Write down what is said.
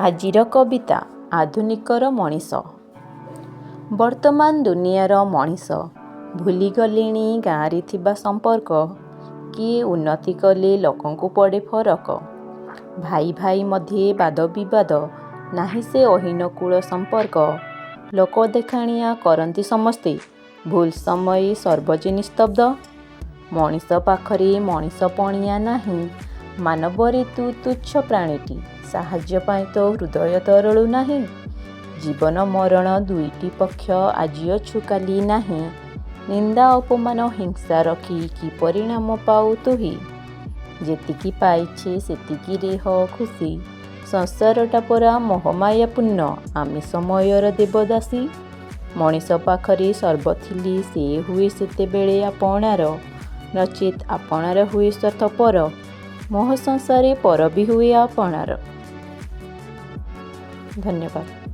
ଆଜିର କବିତା ଆଧୁନିକର ମଣିଷ। ବର୍ତ୍ତମାନ ଦୁନିଆର ମଣିଷ ଭୁଲିଗଲେଣି ଗାଁରେ ଥିବା ସମ୍ପର୍କ। କିଏ ଉନ୍ନତି କଲେ ଲୋକଙ୍କୁ ପଡ଼େ ଫରକ। ଭାଇ ଭାଇ ମଧ୍ୟେ ବାଦ ବିବାଦ, ନାହିଁ ସେ ଅହିନକୁଳ ସମ୍ପର୍କ। ଲୋକ ଦେଖାଣିଆ କରନ୍ତି ସମସ୍ତେ, ଭୁଲ ସମୟେ ସର୍ବଜେ ନିସ୍ତବ୍ଧ। ମଣିଷ ପାଖରେ ମଣିଷ ପଣିଆ ନାହିଁ, ମାନବରେ ତୁ ତୁଚ୍ଛ ପ୍ରାଣୀଟି, ସାହାଯ୍ୟ ପାଇଁ ତୋ ହୃଦୟ ତରଳୁ ନାହିଁ। ଜୀବନ ମରଣ ଦୁଇଟି ପକ୍ଷ, ଆଜି ଅଛୁ କାଲି ନାହିଁ। ନିନ୍ଦା ଅପମାନ ହିଂସା ରଖି କି ପରିଣାମ ପାଉ ତୁହି? ଯେତିକି ପାଇଛେ ସେତିକିରେ ହ ଖୁସି। ସଂସାରଟା ପରା ମୋହମାୟା ପୂର୍ଣ୍ଣ, ଆମେ ସମୟର ଦେବଦାସୀ। ମଣିଷ ପାଖରେ ସର୍ବ ଥିଲେ ସେ ହୁଏ ସେତେବେଳେ ଆପଣାର, ନଚେତ୍ ଆପଣାର ହୁଏ ସ୍ୱାର୍ଥପର। ମୋହ ସଂସାରେ ପର ବି ହୁଏ ଆପଣାର। ଧନ୍ୟବାଦ।